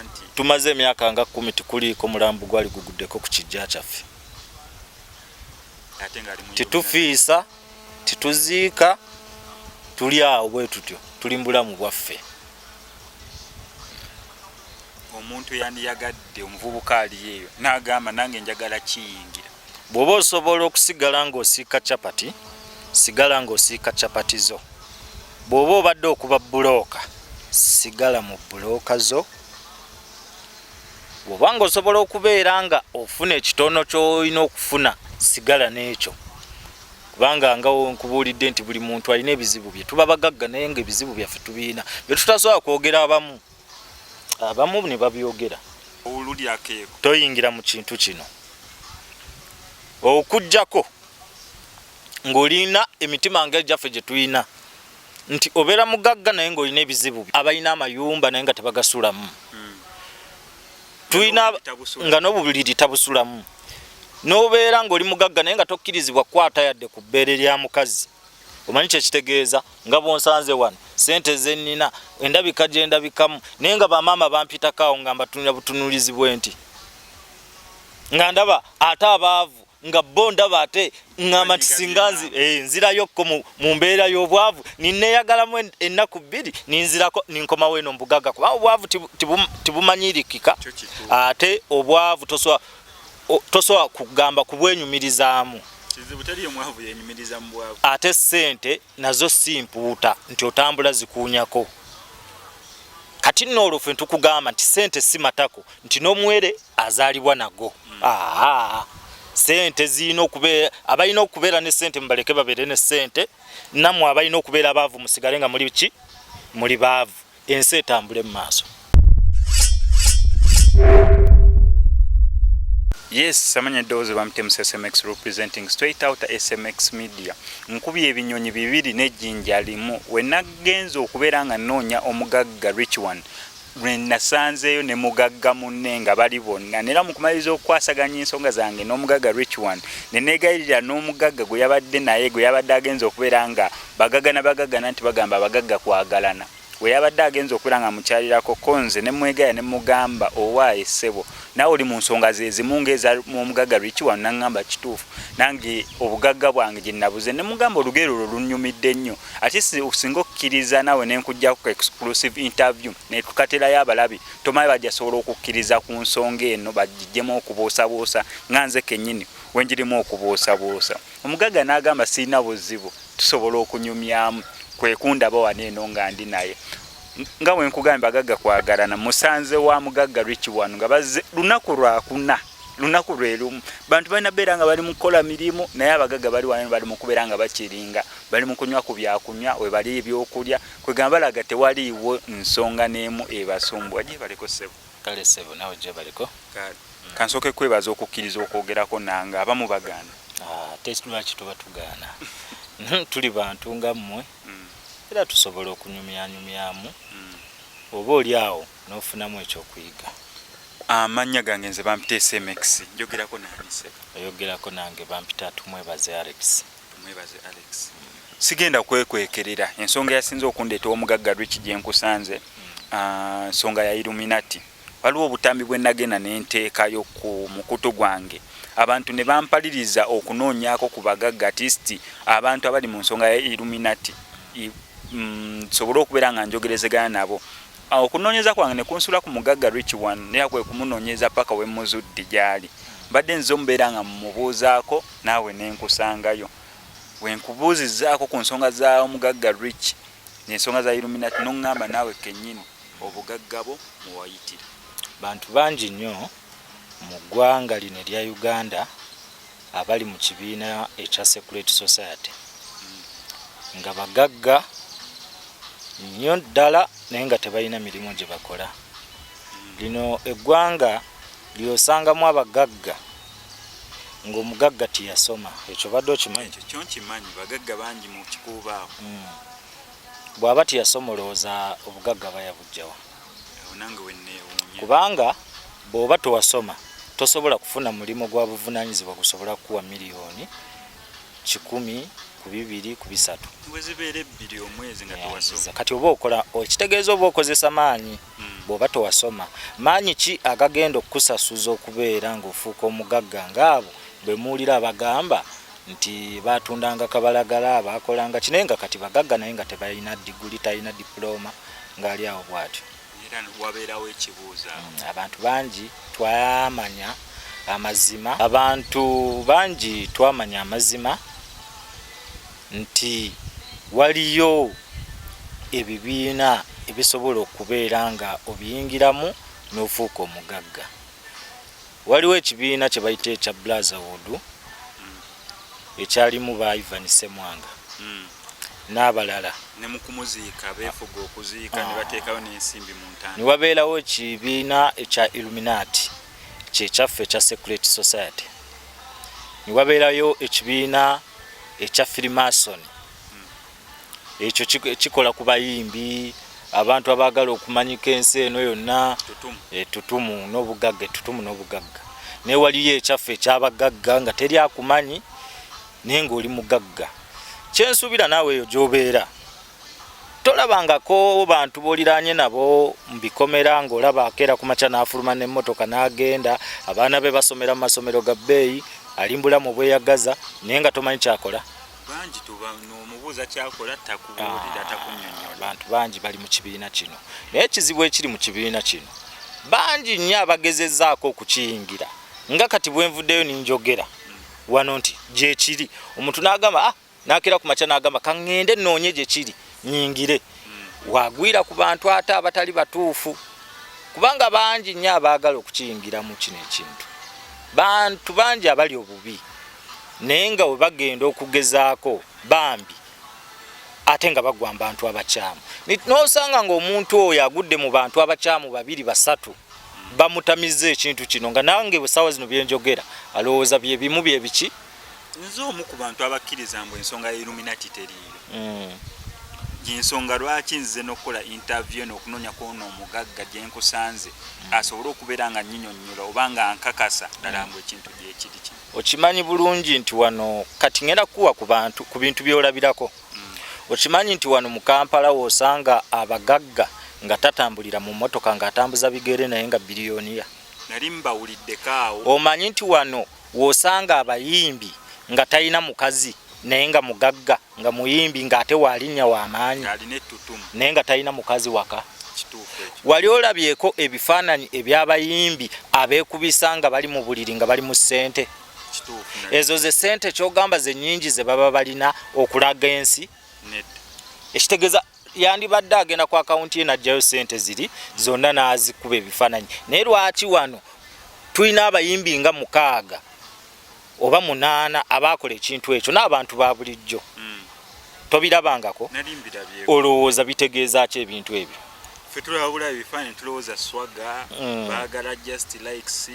nti Tumaze emyaka nga 10 tikuliiko mulambo gwali guguddeko ku kijja kyaffe. Ate nga ali mu Titufiisa, tituziika, tuli awo bwe tutyo, tuli mu bulamu bwaffe. Omuntu yandiyagadde omuvubuka ali eyo n'agamba nange njagala kiyingira. Bw'oba osobola okusigala ng'osiika capati, sigala ng'osiika capati zo. Bw'oba obadde okuba bbulooka, sigala mu bbulooka zo. Bw'oba ng'osobola okubeera nga ofuna ekitono ky'olina okufuna, sigala n'ekyo. Kubanga nga nkubuulidde nti buli muntu alina ebizibu bye. Tuba bagagga naye ng'ebizibu byaffe tubirina bye tutasobola kwogera, abamu ne babyogera. Toyingira mu kintu kino okuggyako ng'olina emitima nga egyaffe gye tulina, nti obeera mugagga naye ng'olina ebizibu. Abalina amayumba naye nga tebagasulamu, tulina nga n'obuliri tabusulamu, n'obeera ng'oli mugagga naye nga tokkirizibwa kukwata yadde ku bbeere lya mukazi. Omanyi kyekitegeeza? Nga bwonsanze wano, sente zenina, endabika gye ndabikamu, naye nga bamaama bampitako awo nga mbatunulira butunulizi bwe nti nga ndaba ate abaavu nga bo ndaba, ate ŋŋamba nti singa nzirayokko mu mbeera y'obwavu, ninneeyagalamu ennaku 2, ninzirako ninkomawo eno mbugagga, kubanga obwavu tibumanyirikika. Ate obwavu tosobola kugamba kubwenyumirizaamu. Ate sente nazo si mpuuta nti otambula zikuunyako. Kati nno olwo ffe ntukugamba nti sente si matako, nti n'omuwere azaalibwa nago. Sente zirina okubeera, abalina okubeera ne sente mubaleke babeere ne sente, nammwe abalina okubeera abaavu musigale nga muli ki, muli baavu, ensi etambule mu maaso. Yes, amanya eddoboozi bamutemusa SMX, representing straight out SMX Media. Nkubye ebinyonyi bibiri n'ejjinja limu. We nagenze okubeera nga nnoonya omugagga Rich One, lwe nasanzeeyo ne mugagga munne nga bali bonna, nera mu kumaliriza okukwasaganya ensonga zange n'omugagga Rich One, ne neegayirira n'omugagga gwe yabadde naye, gwe yabadde agenze okubeera nga bagagana bagagana nti bagamba abagagga kwagalana, we yabadde agenze okubeera nga mukyalirako ko nze ne mwegaya ne mugamba, "Owaaye ssebo, naawe oli mu nsonga ze zimu ng'eza omugagga Rich One?" Naŋŋamba, "Kituufu, nange obugagga bwange gye nabuze." Ne mugamba, "Olugero olwo lunnyumidde nnyo, ate singa okkiriza naawe ne nkuggyako exclusive interview ne tukaterayo abalabi, tomanyi bajja sobola okukkiriza ku nsonga eno bagiggyemu okubuusabuusa nga nze kennyini wenjirimu okubuusabuusa." Omugagga n'agamba, "Sirina buzibu, tusobola okunyumyamu." Kwe kundaba wano eno nga ndi naye. Nga bwe nkugambye, bagagga kwagalana. Musanze wa mugagga Rich One nga bazze lunaku lwakuna, lunaku lwe lumu. Bantu balina beera nga bali mu kukola mirimu, naye abagagga bali wano bali mu kubeera nga bakiringa, bali mu kunywa ku byakunywa, we bali ebyokulya, kwegamba balaga tewaliiwo nsonga n'emu ebasumbwa. Gyebaleko ssebo. Kale ssebo, nawe gyebaliko. Kansooke kwebaza okukkiriza okwogerako nange, abamu bagaana. Ate lwaki tuba tugaana? Tuli bantu nga mmwe, era tusobola okunyumyanyumyamu, oba oli awo n'ofunamu ekyokuyiga. Amannya gange nze bampita SMX. Njogerako nani ssebo? Oyogerako nange, bampita Tumwebaze Alex. Tumwebaze Alex, sigenda kwekwekerera. Ensonga yasinze okundeeta omugagga Rich gye nkusanze, nsonga ya Illuminati. Waliwo obutambi bwe nagenda ne nteekayo ku mukutu gwange, abantu ne bampaliriza okunoonyaako ku bagagga, at least abantu abali mu nsonga ya Illuminati, nsobole okubeera nga njogerezegana nabo. Okunoonyeza kwange ne kunsula ku mugagga Rich One, naye kwe kumunoonyeza paka we muzudde gy'ali. Mbadde nze omubeera nga mumubuuzaako, naawe ne nkusangayo. We nkubuuzizaako ku nsonga za omugagga Rich n'ensonga za Illuminati, n'oŋŋamba naawe kennyini obugagga bwo muwayitira. Bantu bangi nnyo mu ggwanga lino erya Uganda abali mu kibiina ekya Secret Society nga bagagga nnyo ddala, naye nga tebalina mirimu gye bakola. Lino eggwanga lyosangamu abagagga ng'omugagga teyasoma. Ekyo badde okimanyi? Ekyo kyo nkimanyi, bagagga bangi mu kikuubaawo. Bw'aba teyasoma, olowooza obugagga bayabuggyawa? Awo nange wenneewuunya. Kubanga bw'oba tewasoma, tosobola kufuna mulimu gwa buvunaanyizibwa gusobola kukuwa miliyoni 100 ku 2 ku 3. Bwe zibeera 2 omwezi nga tewasoma. Kati oba okola, ekitegeeza oba okozesa maanyi. Bw'oba tewasoma, maanyi ki agagenda okukusasuza okubeera ng'ofuuka omugagga ng'abo be muwulira abagamba nti baatundanga kabalagala, baakolanga ki naye nga kati bagagga naye nga tebalina diguli, talina dipulooma ng'ali awo bw'atyo. Era wabeerawo ekibuuzo awo. Abantu bangi twamanya amazima. Abantu bangi twamanya amazima nti waliyo ebibiina ebisobola okubeera nga obiyingiramu n'ofuuka omugagga. Waliwo ekibiina kye bayita ekya Brotherhood ekyalimu ba Ivan Ssemwanga n'abalala. Ne mu kumuziika beefuga okuziika ne bateekayo n'ensimbi mu ntaana. Ne wabeerawo ekibiina ekya Illuminati kye kyaffe ekya Secret Society. Ne wabeerayo ekibiina ekya Freemason. Ekyo kikola ku bayimbi, abantu abaagala okumanyika ensi eno yonna, ettutumu n'obugagga, ettutumu n'obugagga. Naye waliyo ekyaffe eky'abagagga nga teri akumanyi naye ng'oli mugagga. Kye nsuubira naawe eyo gy'obeera tolabangako bantu b'oliraanye nabo mu bikomera ng'olaba akeera ku makya n'afuluma n'emmotoka n'agenda, abaana be basomera mu masomero ga bbeeyi, ali mu bulamu obweyagaza naye nga tomanyi ky'akola. Bangi tuba n'omubuuza ky'akola takubuulira, takunnyonnyola. Abantu bangi bali mu kibiina kino naye ekizibu ekiri mu kibiina kino bangi nnyo abagezezzaako okukiyingira nga kati bwe nvuddeyo ne njogera wano nti gyekiri omuntu n'agamba ah, n'akeera ku makya n'agamba ka ŋŋende nnoonye gye kiri nnyingire. Wagwira ku bantu ate abatali batuufu kubanga bangi nnyo abaagala okukiyingiramu kino ekintu. Bantu bangi abali obubi naye nga we bagenda okugezaako bambi ate nga bagwa mu bantu abakyamu. N'osanga ng'omuntu oyo agudde mu bantu abakyamu babiri basatu bamutamizza ekintu kino nga nange essaawa zino bye njogera alowooza bye bimu bye biki. Nze omu ku bantu abakkiriza mbu ensonga ya Illuminati teriiyo. Y'ensonga lwaki nzize n'okukola interview eno okunoonya kw'ono omugagga gye nkusanze asobole okubeera nga nnyinyonnyola oba nga ankakasa ddala mbu ekintu gyekiri kino. Okimanyi bulungi nti wano kati ngenda kukuwa ku bantu ku bintu by'olabirako. Okimanyi nti wano mu Kampala w'osanga abagagga nga tatambulira mu mmotoka ng'atambuza bigere naye nga biliyoniya. Nali mbawuliddeko awo. Omanyi nti wano w'osanga abayimbi nga talina mukazi naye nga mugagga nga muyimbi ng'ate wa linnya wa maanyi naye nga talina mukazi waka. Wali olabyeko ebifaananyi eby'abayimbi abeekubisa nga bali mu buliri nga bali mu ssente? Ezo ze ssente ky'ogamba ze nnyingi ze baba balina okulaga ensi? Ekitegeeza yandibadde agenda ku akawunti ye n'aggyayo ssente ziri zonna n'azikuba ebifaananyi. Naye lwaki wano tulina abayimbi nga mukaaga oba munaana abaakola ekintu ekyo n'abantu ba bulijjo? Tobirabangako? Olowooza bitegeeza ki ebintu ebyo? Ffe tulaba bulaba ebifaananyi tulowooza swaga, baagala just likes,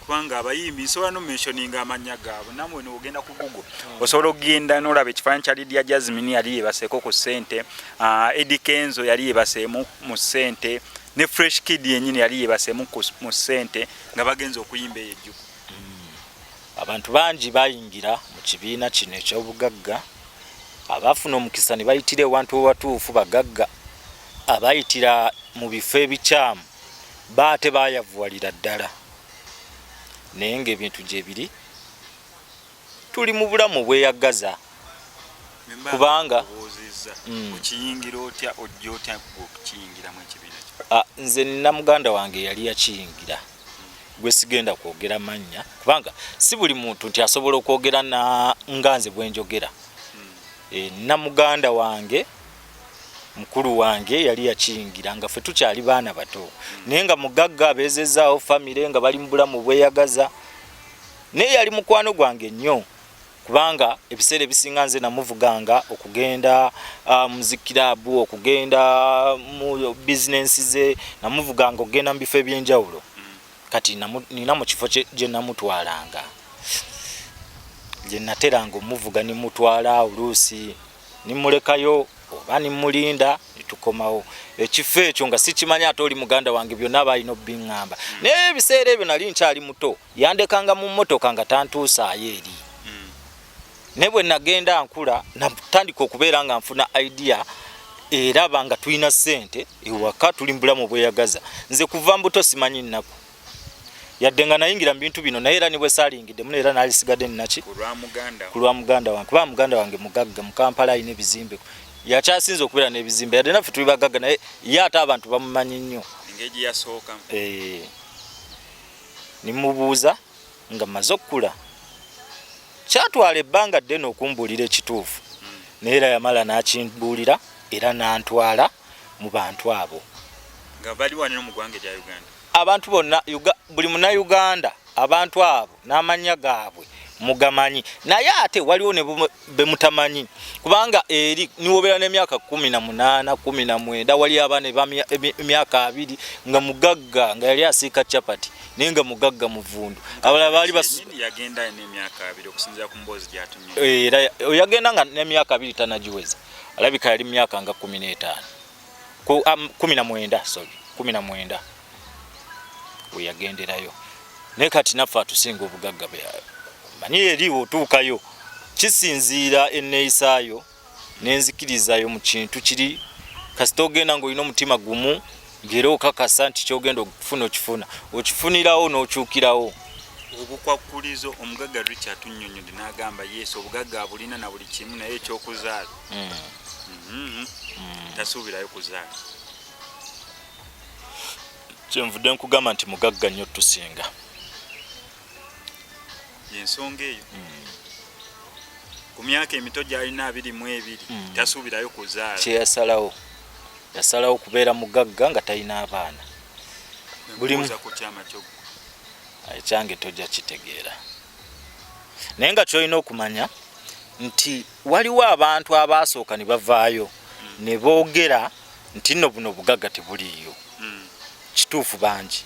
kubanga abayimbi nsobola no mentioninga amannya gaabwe. Namwe nogenda ku Google osobola okugenda n'olaba ekifaananyi kya Lydia Jazmine yali yeebaseeko ku ssente, Eddy Kenzo yali yeebaseemu mu ssente, ne Fresh Kid yennyini yali yeebaseemu mu ssente nga bagenze okuyimba eyo ejjuko. Abantu bangi bayingira mu kibiina kino eky'obugagga, abaafuna omukisa ne bayitira ewantu ewatuufu bagagga, abayitira mu bifo ebikyamu bo ate baayavuwalira ddala. Naye ng'ebintu gyebiri, tuli mu bulamu obweyagaza kubanga okiyingira otya, ojja otya okukiyingiramu ekibiina kino? Nze nina muganda wange yali yakiyingira gwe sigenda kwogera mannya kubanga si buli muntu nti asobola okwogera nga nze bwe njogera. Nina muganda wange mukulu wange yali yakiyingira nga ffe tukyali baana bato, naye nga mugagga, abeezezaawo famire nga bali mu bulamu bweyagaza, naye yali mukwano gwange nnyo kubanga ebiseera ebisinga nze namuvuganga okugenda mu zikiraabu, okugenda mu bizinensi ze, namuvuganga okugenda mu bifo eby'enjawulo. Kati nina mu kifo gye namutwalanga, gye nateranga omuvuga ne mutwala, oluusi ne mulekayo oba ne mulinda ne tukomawo. Ekifo ekyo nga sikimanyi, ate oli muganda wange byonna aba alina obiŋŋamba. Naye ebiseera ebyo nali nkyali muto, yandekanga mu mmotoka nga tantuusaayo eri. Naye bwe nagenda nkula, natandika okubeera nga nfuna idea Eraba nga tulina ssente ewaka, tuli mu bulamu obweyagaza. Nze kuva mbuto simanyi nnaku, yadde nga nayingira mu bintu bino, naye era nibwe saaliyingiddemu, era nalisigadde ninaki ku lwa muganda wange, kuba muganda wange mugagga mu Kampala, alina ebizimbe, yakyasinze okubeera n'ebizimbe, yadde naffe tuli bagagga, naye ye ate abantu bamumanyi nnyo. Nimubuuza nga maze okukula, kyatwala ebbanga ddene okumbuulira ekituufu, naye era yamala n'akimbuulira era n'antwala mu bantu abo. Nga bali wano mu ggwanga erya Uganda? Abantu bonna, buli Munnayuganda, abantu abo n'amannya gaabwe mugamanyi, naye ate waliwo ne bemutamanyi, kubanga eri niwobeera n'emyaka 18, 19, wali abaana emyaka 20 nga mugagga, nga yali asiika capati naye nga mugagga muvundu. Abalala baali yagenda n'emyaka 20 okusinziira ku mboozi gy'atunyumya. Era yagenda nga n'emyaka 20 tanagiweza, alabika yali mu myaka nga 15, 19, sorry, 19 we yagenderayo. Naye kati naffe atusinga obugagga, manyi eri otuukayo kisinziira enneeyisaayo n'enzikirizayo mu kintu kiri. Kasita ogenda ng'olina omutima gumu, ng'era okakasa nti kyogenda okufuna okifuna, okifunirawo n'okyukirawo. Obukwakkulizo, omugagga Richard atunnyonnyodde n'agamba yes, obugagga abulina na buli kimu, naye ekyokuzaala tasuubirayo kuzaala. Kyenvudde nkugamba nti mugagga nnyo tusinga. Yensonga eyo, ku myaka emito gy'alina, 22, tasuubirayo kuzaala. Kyeyasalawo, yasalawo kubeera mugagga nga talina abaana. Buuza ku kyama kyo. Ekyange tojja kitegeera, naye nga kyolina okumanya nti waliwo abantu abaasooka ne bavaayo ne boogera nti nno buno obugagga tebuliiyo. Kituufu, bangi,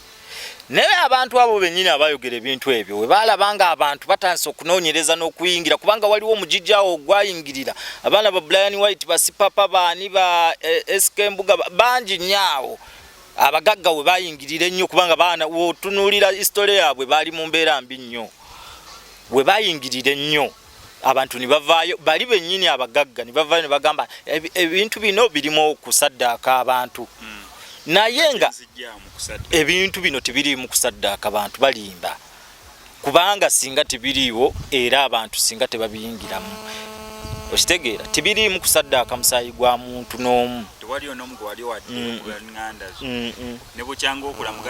naye abantu abo bennyini abayogera ebintu ebyo, we baalaba nga abantu batandise okunoonyereza n'okuyingira, kubanga waliwo omugigi awo ogwayingirira abaana ba Brian White, basipapa baani, ba SK Mbuga, bangi nnyo awo abagagga we bayingirira ennyo, kubanga baana wotunuulira history yaabwe baali mu mbeera mbi nnyo. We bayingirira ennyo abantu ne bavaayo, bali bennyini abagagga ne bavaayo ne bagamba ebintu bino birimu okusaddaaka abantu, naye nga ebintu bino tebiriimu kusaddaaka bantu, balimba, kubanga singa tebiriiwo era abantu singa tebabiyingiramu. Okitegeera, tebiriimu kusaddaaka musaayi gwa muntu n'omu.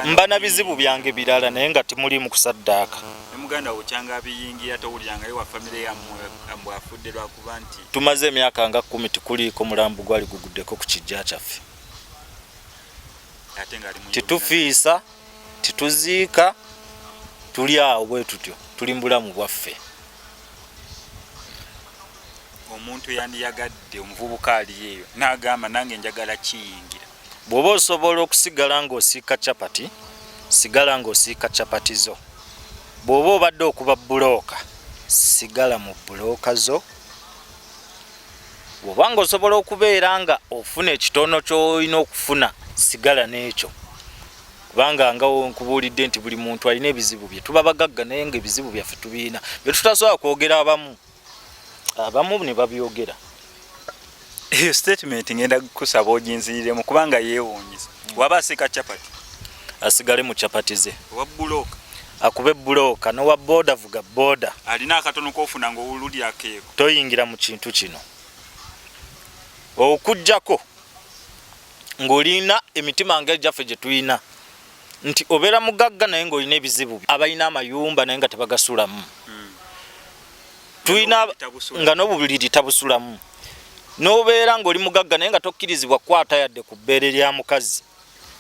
Mba na bizibu byange birala, naye nga temuliimu kusaddaaka. Muganda wo kyanga abiyingira, towulirangayo wa famire yammwe mbwafudde lwakuba nti Tumaze emyaka nga 10 tikuliiko mulambu gwali guguddeko ku kijja kyaffe. Ate nga ali mu Titufiisa, tituziika, tuli awo bwe tutyo, tuli mu bulamu bwaffe. Omuntu yandiyagadde, omuvubuka ali eyo n'agamba nange njagala kiyingira? Bw'oba osobola okusigala ng'osiika capati, sigala ng'osiika capati zo. Bw'oba obadde okuba bulooka, sigala mu bulooka zo. Bw'oba nga osobola okubeera nga ofuna ekitono ky'olina okufuna, sigala n'ekyo, kubanga nga nkubuulidde nti buli muntu alina ebizibu bye. Tuba bagagga, naye nga ebizibu byaffe tubiina bye tutasobola kwogera, abamu abamu ne babyogera. Eyo statement ngenda kusaba oginziriremu, kubanga yeewuunyisa. Waba asiika capati, asigale mu capati ze. Owa bulooka, akube bulooka, nowa booda vuga booda. Alina akatono kofuna ngaolulya akeeko. Toyingira mu kintu kino okugjako ng'olina emitima nga egyaffe gye tulina, nti obeera mugagga naye ng'olina ebizibu, abalina amayumba naye nga tebagasulamu, tulina nga n'obuliri tabusulamu, n'obeera ng'oli mugagga naye nga tokkirizibwa kukwata yadde ku bbeere lya mukazi.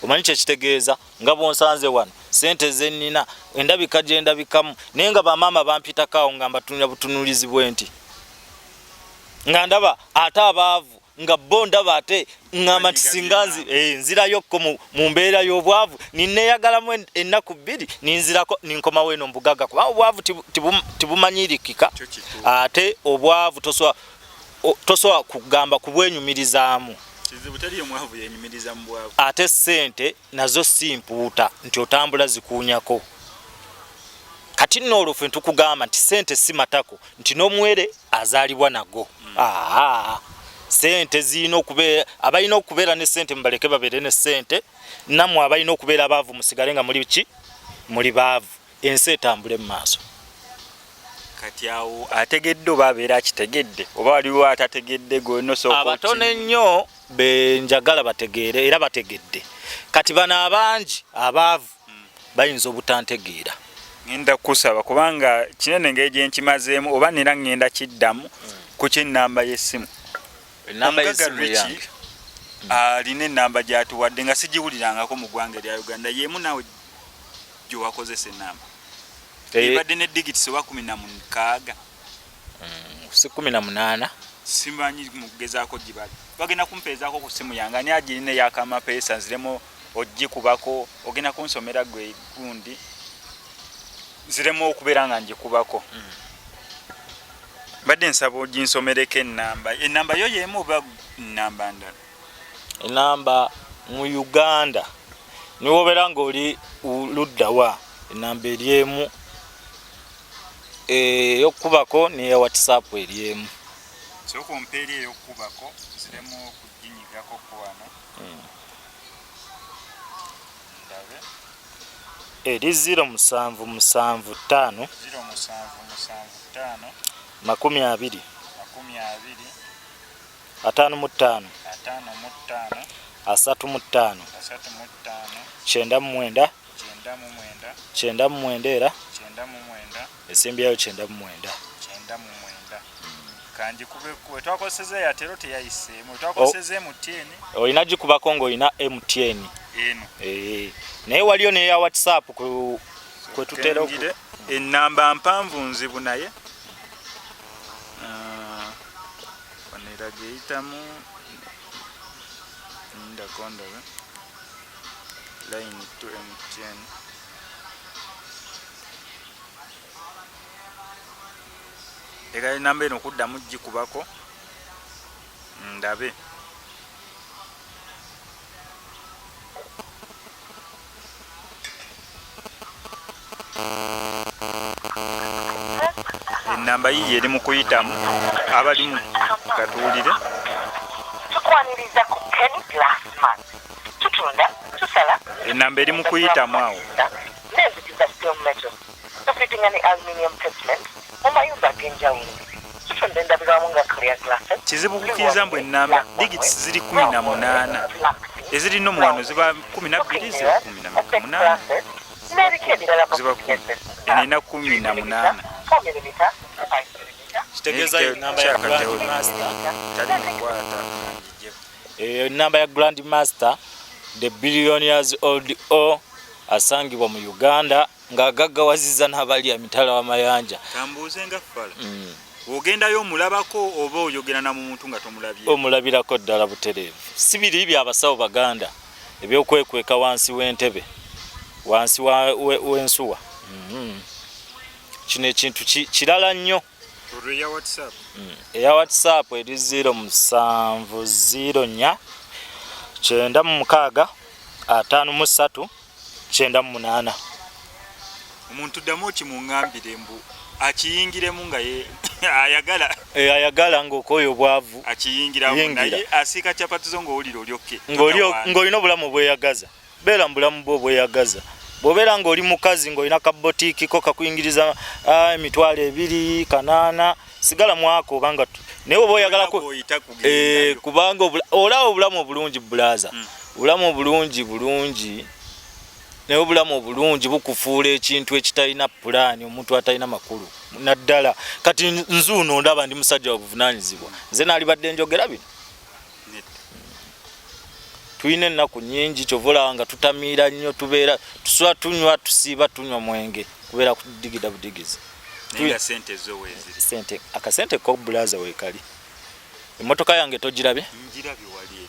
Omanyi kyekitegeeza, nga bwonsanze wano, sente zenina, endabika gye ndabikamu, naye nga bamaama bampitako awo nga mbatunulira butunulizi bwe nti, nga ndaba ate abaavu nga bo ndaba, ate ŋŋamba nti singa nzirayokko mu mbeera y'obwavu, ninneeyagalamu ennaku 2, ninzirako ninkomawo eno mbugaga, kubanga obwavu tebumanyirikika. Ate obwavu tosobola kugamba kubwenyumirizaamu. Ate sente nazo si mpuuta nti otambula zikuunyako. Kati nno olwo ffe ntukugamba nti sente si matako, nti n'omuwere azaalibwa nago. Sente zirina okubeera, abalina okubeera ne sente mubaleke babeere ne sente, nammwe abalina okubeera abaavu musigale nga muli ki, muli baavu, ensi etambule mu maaso. Kati awo ategedde oba abeera akitegedde oba waliwo atategedde gwenosooka? Abatono ennyo benjagala bategeere era bategedde. Kati bano abangi abaavu bayinza obutantegeera. Ngenda kukusaba kubanga kinene engeri gye nkimazeemu oba nera ngenda kiddamu ku ky'ennamba y'essimu. Ennamba y'essimu yange alina ennamba gy'atuwadde nga sigiwulirangako mu ggwanga erya Uganda, y'emu naawe gyewakozesa ennamba ebadde ne digits oba 16? Si 18. Simanyi, mugezaako gibala, bagenda kumpeezaako ku simu yange. Ani agirina eyakamapeesa nziremu ogikubako? Ogenda kunsomera gwe gundi nziremu okubeera nga ngikubako. Mbadde nsaba oginsomereko ennamba. Ennamba yo yemu oba nnamba ndala? Enamba mu Uganda niwobeera ng'oli luddawa, enamba eri emu eyokukubako neya WhatsApp eri emu. Sooka ompeeri eyokukubako nziremu okuginyigako ku wano. Ndabe. Eri 0775. 0775. 20. 20. 55. 55. 35. 35. 99. 99. 99 era 99. Esimbyayo 99. 99. Kanjikube twakozeseza Airtel teyayiseemu, twakozeseza MTN. Olina gikubako ng'olina MTN. Eno. Naye waliyo neya WhatsApp kwe tutera. Kengire ennamba mpanvu nzibu, naye wano era gyeyitamu, ndako ndabe line to MTN. Leka enamba eno okuddamu gikubako ndabe. Enamba yiyi eri mu kuyitamu, abali mu katuwulire. Tukwaniriza ku Kenny Glassman. Tutunda, tusala Enamba eri mu kuyitamu awo. n'enzigi za steel metal. Tufitinga ne aluminium casement mu mayumba ag'enjawulo. Tutunda endabirwamu nga clear glasses. Kizibu kukkiriza mbu ennamba digits ziri 18, ezirina omuwano ziba 12, ziba 18. N'ebika ebirala. Ziba 10, eno erina 18. Kitegeeza enamba ya Grand Master. Tali mukwata, kanjijeko. Enamba ya Grand Master the billionaires old o asangibwa mu Uganda ng'agaggawaziza n'abali emitala w'amayanja. Kambuuze nga fala, ogendayo omulabako oba oyogera na mu muntu nga tomulabye? Omulabirako ddala butereevu, si biri byabasawo baganda ebyokwekweka wansi w'entebe, wansi w'ensuwa. Kino ekintu kirala nnyo. Olwo eya WhatsApp? Eya WhatsApp eri 0704 96 53 98. Omuntu ddamu okimuŋŋambire mbu akiyingiremu nga ye ayagala. Ayagala ng'okooya obwavu. Akiyingiramu. Yingira. Naye asiika capati zo ng'owulira olyokke. Ng'olina obulamu bweyagaza, beera mu bulamu bwo obweyagaza. Bw'obeera ng'oli mukazi ng'olina kabotiiki ko kakuyingiriza 20,000 800, sigala mwako obanga naye oba oyagala Oyita kugendayo. Kubanga olaba obulamu obulungi, bulaza obulamu obulungi bulungi, naye obulamu obulungi bukufuula ekintu ekitalina pulaani, omuntu atalina makulu. Naddala kati nzuuno ndaba ndi musajja wa buvunaanyizibwa, nze naalibadde njogera bino. Nedda. Tulina ennaku nyingi, kyova olaba nga tutamiira nnyo, tubeera tusula tunywa, tusiiba tunywa mwenge, kubeera kudigida budigizi. Naye nga sente zo weeziri. Sente, akasente ko bulaza weekali. Emmotoka yange togirabye? Ngirabye wali eri.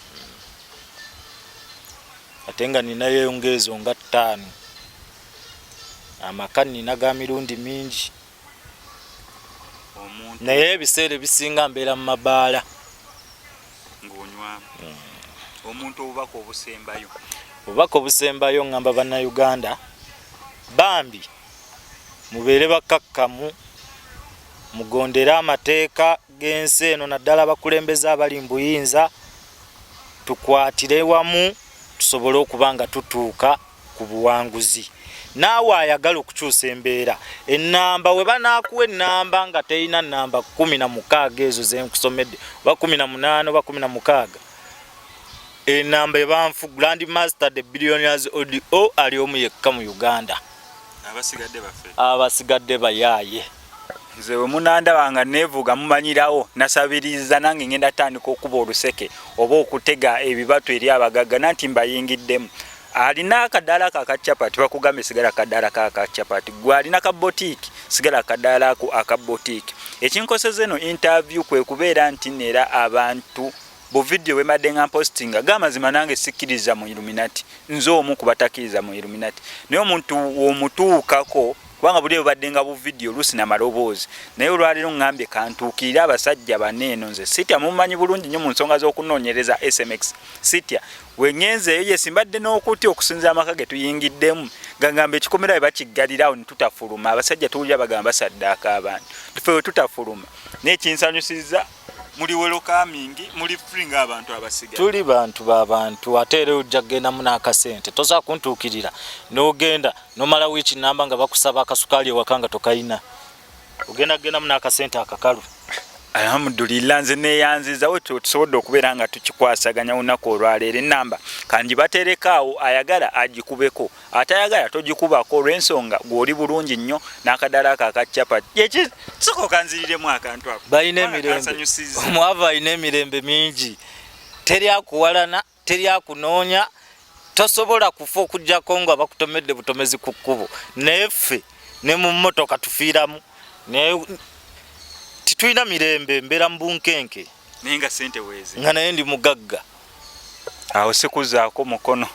Ate nga ninayo ngeezo nga 5, amaka nina ga mirundi mingi. Omuntu Naye ebiseera ebisinga mbeera mu mabaala. Ng'onywamu. Omuntu obubaka obusembayo? Obubaka obusembayo, ŋŋamba Bannayuganda bambi mubeere bakkakkamu. Mugondere amateeka g'ensi eno, naddala abakulembeze abali mu buyinza. Tukwatire wamu tusobole okuba nga tutuuka ku buwanguzi. Naawe ayagala okukyusa embeera, ennamba we banaakuwa ennamba nga terina nnamba 16 ezo zenkusomedde, oba 18 oba 16, enamba ebanfu. Grand Master the Billionaires Audio ali omu yekka mu Uganda. Abasigadde baffe. Abasigadde bayaaye. Nze we munandaba nga neevuga mumanyirawo nasabiriza, nange ngenda tandika okuba oluseke oba okutega ebibatu eri abagagga, nanti mbayingiddemu. Alina akadaala ko aka capati, bakugambye sigala akadaala ko aka capati. Gwe alina ka botiiki, sigala akadaala ako aka botiiki. Ekinkoseza eno interview kwe kubeera nti nera abantu bu video bwe mbadde nga mpostinga gamazima, nange sikkiriza mu Illuminati, nze omu ku batakkiriza mu Illuminati, naye omuntu omutuukako kubanga buli bubadde nga bu video oluusi namaloboozi. Naye olwaleero ŋŋambye kantuukirire abasajja baneeno. Nze sitya, mumanyi bulungi nnyo mu nsonga z'okunoonyereza SMX. Sitya wengenzeeyo, ye simbadde n'okutya okusinza amaka ge tuyingiddemu, gangamba ekikomera bwe bakiggalirawo ne tutafuluma. Abasajja tuwulira bagamba basaddaaka abantu, tufe we tutafuluma. Naye ekinsanyusizza, muli welcoming, muli free ng'abantu abasigaye. Tuli bantu babantu, ate era ojja kugendamu n'akasente. Tosobola kuntuukirira n'ogenda nomala wiiki namba nga bakusaba akasukaali ewaka nga tokayina. Ogenda kugendamu n'akasente akakalu. Alhamdulillah, nze neyanziza we tusobodde okubeera nga tukikwasaganya olunaku olwaleero. Enamba kangibaterekaawo, ayagala agikubeko, atayagala togikubako, olw'ensonga gw'oli bulungi nnyo n'akadaala ako aka capati. Eki sooka okanziriremu akantu ako. Balina Kubanga emirembe. kansanyusizza. Omwavu alina emirembe mingi, teri akuwalana, teri akunoonya, tosobola kufa okugjako nga bakutomedde butomezi ku kkubo. Naye ffe ne mu mmotoka tufiiramu, naye titulina mirembe, mbeera mu bunkenke. Naye nga sente weezi. Nga naye ndi mugagga. Awo sikuzaako mukono.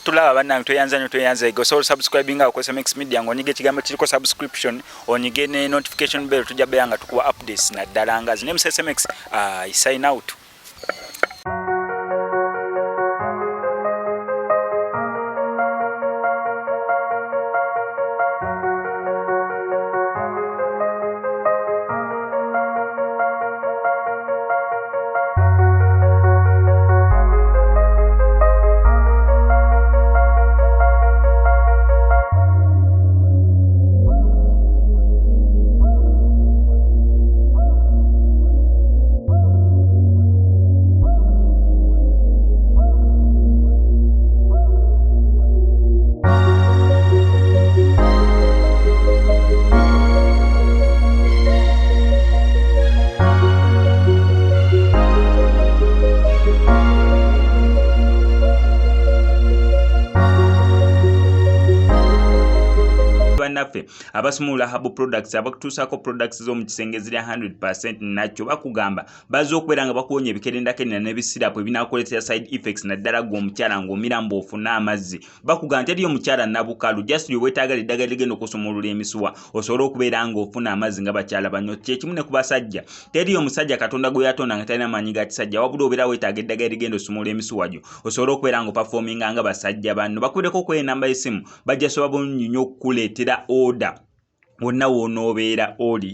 Tulaba bannange, tweyanza nnyo, tweyanza. Ego osobola subscribing awo ku SMX Media ng'onyiga ekigambo kiriko subscription, onyige ne notification bell, tujja beera nga tukuwa updates naddala nga zino. MC SMX, I sign out. Bannaffe abasumulula Herbal Products, abakutuusaako products z'omu kisenge ziri 100 nakyo, bakugamba bazze okubeera nga bakuwonya ebikerendakerenda n'ebisirapu ebinakuleetera side effects, naddala gwe omukyala ng'omira mbu ofune amazzi. Bakugamba nti eriyo omukyala nabukalu, just lye weetaagala eddagala ligenda okusumulula emisuwa osobole okubeera ng'ofuna amazzi nga bakyala banyo. Kyekimu ne ku basajja, teriyo omusajja Katonda gwe yatonda nga talina maanyi ga kisajja, wabula obeera weetaaga eddagala ligenda osumulula emisuwa gyo osobole okubeera ng'operforminga nga basajja banno. Bakubireko ku enamba y'essimu, bajja soba bulungi nnyo okukuleetera order wonna w'onoobeera oli.